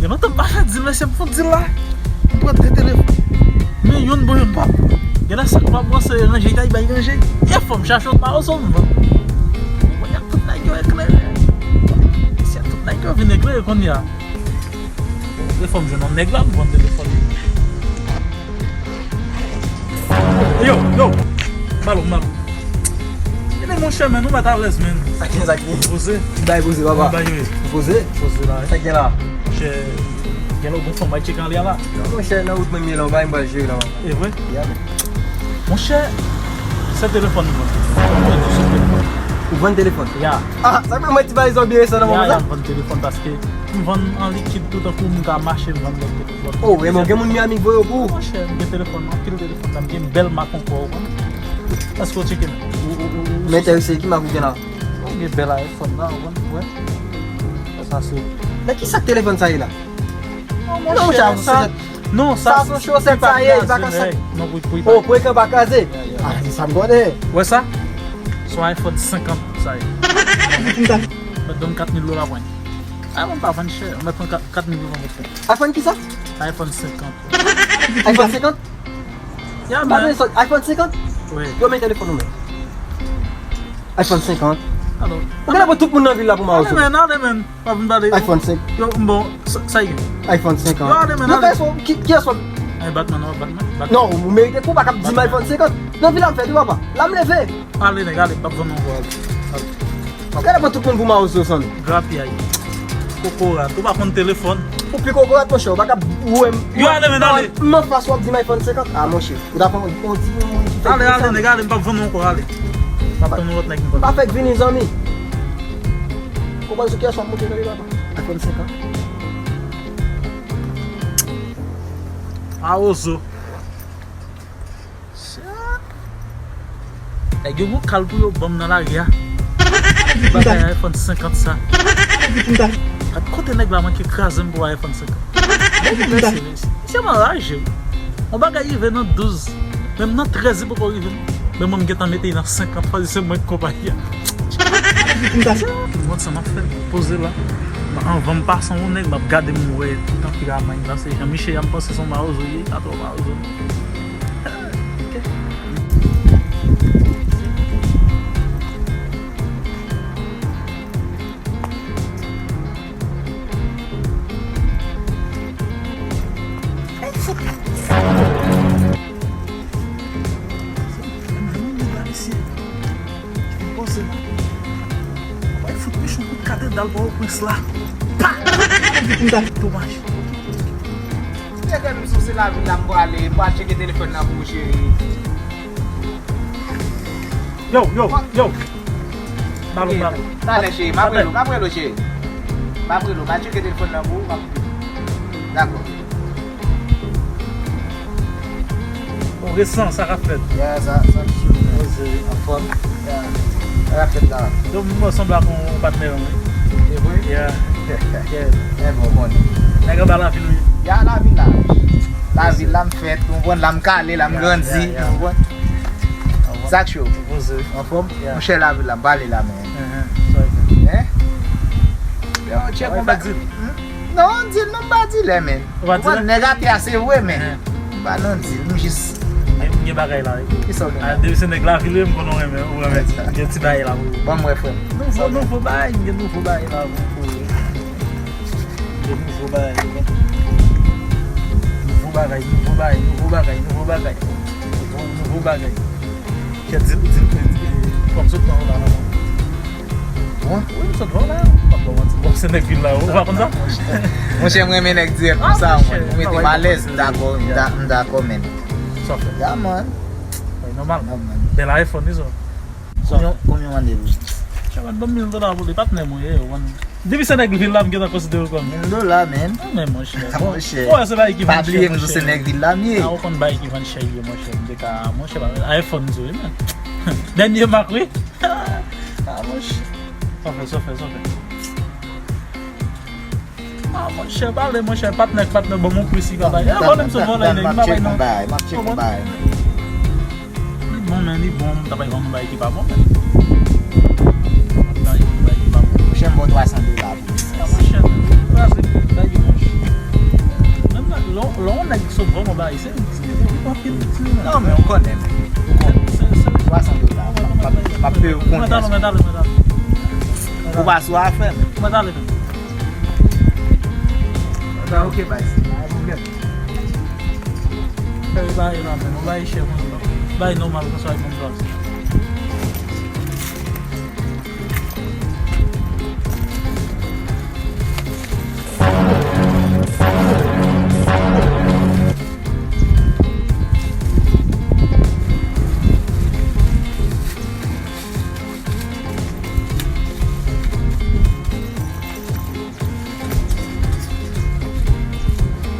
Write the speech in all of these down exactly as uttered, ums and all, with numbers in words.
Gen lontan m pa fè dil, mesye, m fè dil la. M pran de telefòn. Men youn bon, youn pa bon. Gen lè sa k pa bon, se ranje, y bay ranje. Gen fò m chache yon mawozo m vann. Kounye a tout nèg yo eklere. Si tout nèg yo vin eklere kounye a. Bon, gen fò m jwenn yon nèg la, m vann telefòn li. Yo, yo. Malo, malo. Gade monchè, men, nou pa t alèz, men. Sa gen, sa gen. Poze. Bay poze, papa. Bay, wi. Poze. Poze la, wi. Sa gen la? Monchè, gen lòt bon fanm bay tchek anlè a la. Non, monchè, nan wout mwen, men la, bay m pral jere la. E vre? Ya, men. Monchè, se telefòn mwen. Ou vann telefòn? Ya. Ah, sa fè mwen ti bay zòbye sa nan moman sa? Ya, ya, m vann telefòn paske m vann an likid tou tankou m ka mache, m vann lòt telefòn. Oh, e bon, gen moun Miami k voye w pou ou? Monchè, m gen telefòn, anpil telefòn, m gen bèl mak ankò, ou konn. Èske w tcheke m? Ou, ou, ou, ou... M enterese, ki mak ou gen la? Ou gen bèl iPhone la, ou konn, wè. Sa se... Men ki sa k telefòn sa ye la? Non, monchè, sa, non, sa se yon chosèt sa ye, li pa ka sa. Non, pou, pou, oh, pou ekran pa kraze. Ah, se sa m konnen. Wè sa? Se yon iPhone senkant sa ye. Mwen donn kat mil dola pou l. Ah, mwen pa vann chè. Mwen pran kat mil dola pou l. iPhone ki sa? iPhone senkant. iPhone senkant? Ya, man. Pa bezwen sòt. iPhone senkant? Wi. Yo, men telefòn ou menm. iPhone senkant. Alo. Ou genlè pran tout moun nan vil la pou mawozo. Ale, men, ale, men. Pa vin pale. iPhone senk. Yo, bon, sa, sa y gen? iPhone senkant. Yo, ale, men, ale. Yo, fè son, ki, ki aswè? Ay, Batman, non, Batman, Batman. Non, ou merite kou, pa kap di m iPhone senkant. Nan vil la m fèt, wi, papa. La m leve. Ale, nèg, ale, m p ap vann non ankò, ale. Ale. Gade pran tout moun pou mawozo, san. Grapyay. Kokorat, ou pa konn telefòn. Ou pi kokorat, monchè, ou pa ka wè m. Yo, ale, men, ale. M anfas w ap di m iPhone senkant. Ah, monchè, ou ta pran yon ti moun ki fèk ale, ale, nèg, ale, m p ap vann ou ankò, ale. M ap tann yon lòt nèg m vann. M pa fèk vini, zanmi. Konprann sou kiyès w ap monte tande, papa. iPhone senkant. Mawozo. Nèg yo gon kal pou yo ban m nan lari a. Bagay iPhone senkant sa. Gad kote nèg la manke kraze m pou iPhone senkant. Mesye, mesye, misye m anraje wi. Yon bagay rive nan douz, menm nan trèz li poko rive non. Men mwen m gentan mete l nan senkant, fò se mwen k konpayi a. Tout moun sa m ap fè poze la. Anvan m pase yon nèg, m ap gade m wè tout anpil a mank la, se jan miche a, m panse se yon mawozo ye, pa twò mawozo. Ay, fout mechan kout katedral Pòtoprens la. Pa! Domaj. Nèg, menm si se lavil la m prale, m pral tcheke telefòn nan pou ou, cheri. Yo, yo, yo. Malo, malo. Talè, cheri, m ap rele w, m ap rele w, cheri. M ap rele w, m ap tcheke telefòn nan pou ou, m ap... Dakò. Bon, resan, sa k ap fèt? Ya, sa, sa k sou. Poze. Anfòm? Ya. Sa k ap fèt la? Yo, mwen sanble ak yon patnè m, wi. E vre? Ya. Yeah. E bon, bon. Nèg anba lavil, wi. Ya, lavil la. Lavil la, m fèt, ou konprann, la m kale, la m grandi, ou konprann? Sa k cho? Poze. Anfòm? Ya. Monchè, lavil la, m pale la, men. Hein? Yo, tchèk, ou pa... Non, dil non, m pa dilè, men. Ou pa dilè? Nèg atè a, se vre, men. M pa nan dil, m jis... M gen bagay la, wi. Kisa w gen la? Depi se nèg lavil, wi, m konn ou renmen, ou renmen di. M gen ti bagay la pou ou. Ban m wè, frè m. Nouvo, nouvo bagay, m gen nouvo bagay la pou ou. M gen nouvo bagay, wi. Nouvo bagay, nouvo bagay, nouvo bagay, nouvo bagay. Nouvo, nouvo bagay. Kèt, di, di, di, di, kòm sot nan ou la, nan. Mwen? Wi, m sot nan ou la. M ap ba w manti. Bon, se nèg vil la, ou pa konn sa? Monchè, m renmen nèg dirèk konsa, mwen. Ou mete m alèz, m dakò, m da-, m dakò, men. Sa fè? Ya, man. Wi, nòmal. Ya, man. Bèl iPhone, wi, sa. Konbyen, konbyen w mande pou li? Chabat ban m mil dola pou li, patnè mwen ye, ou konn. Depi se nèg vil la, m gentan konsidere w kòm. Mil dola, men. Ah, men monchè. Bon, monchè. Ou wè se bagay ki vann chè, monchè. Pa bliye m tou se nèg vil la m ye. Ah, ou konn bagay ki vann chè ye, monchè. M te ka, monchè, pa iPhone tou, men. Dènye mak, wi. Ah, monchè. Sa fè, sa fè, sa fè. Ah, monchè, pale, monchè, patnè, patnè, bon, mon pri si pa bay. Ah, vòlè m sot vòlè, nèg, m pa bay non. M ap tcheke yon bagay, m ap tcheke yon bagay. Li bon, men, li bon, m ta bay yon bagay ki pa bon, men. M ta bay yon bagay ki pa bon. Monchè, m ba w twa san dola pou li. Ah, monchè, kraze, bay yon, monchè. Non, men ou konnen, men. Ou konnen. Twa san dola. M ap, m ap peye ou kounye a. Ou pa sou afè, men. Sa ok, baz. Pa gen pwoblèm. Fè bagay la, men. Ou bay chè, men. Bay nòmal, konsa, yon dwa.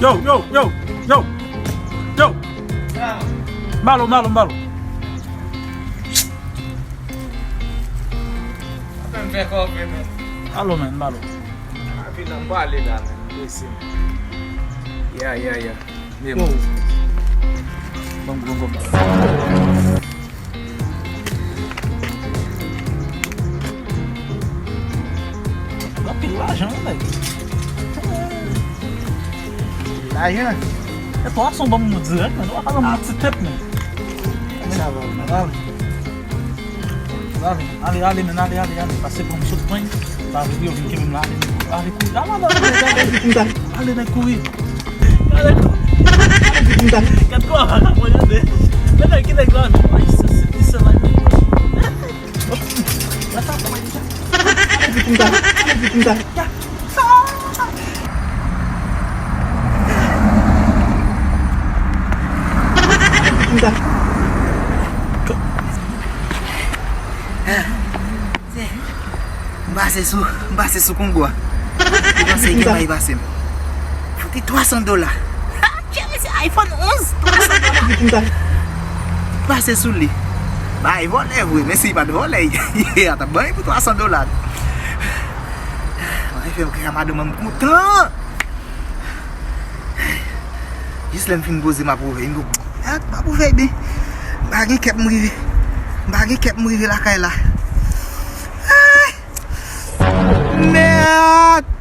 Yo, yo, yo, yo, yo. Malo, malo, malo. Ape m fè kòve, men. Alo, men, m alo. Ape nan m pale la, men. Prese, men. Ya, ya, ya. Men bon. Bon, bon, bon. Anpil lajan, wi, nèg. Lajan. E twa san ban m dirèk, men. Ou pa ban m ti tèt, men. Sa va, men. Ale, ale, ale, men, ale, ale, ale. Pase pou m sot pran. Pa vle yo vin kenbe m la, ale, nèg. Ale, kouri. Ale, ale, ale, ale. Ale, nèg, kouri. Ale, kouri. Gad kòman vagabon yo de. Men nèg, ki nèg la, men. Ay, se, se, se la. Gad sa, kòman li sa. Ale, vit, m ta. Ale, vit, m ta. M pase sou, m pase sou Kongo a. Li panse gen may pase m. Foute twa san dola. Kè mesye iPhone onz, twa san dola. Pase sou li. Bay vòlè vre, men si li pa t vòlè, li t ap ban li pou twa san dola. Mwen fè m kaka madanm mwen kontan. Jis lè m fin poze m ap ouvè. M ap ouvè byen. M pa gen kè pou m rive. M pa gen kè pou m rive lakay la. Ay! Mèd!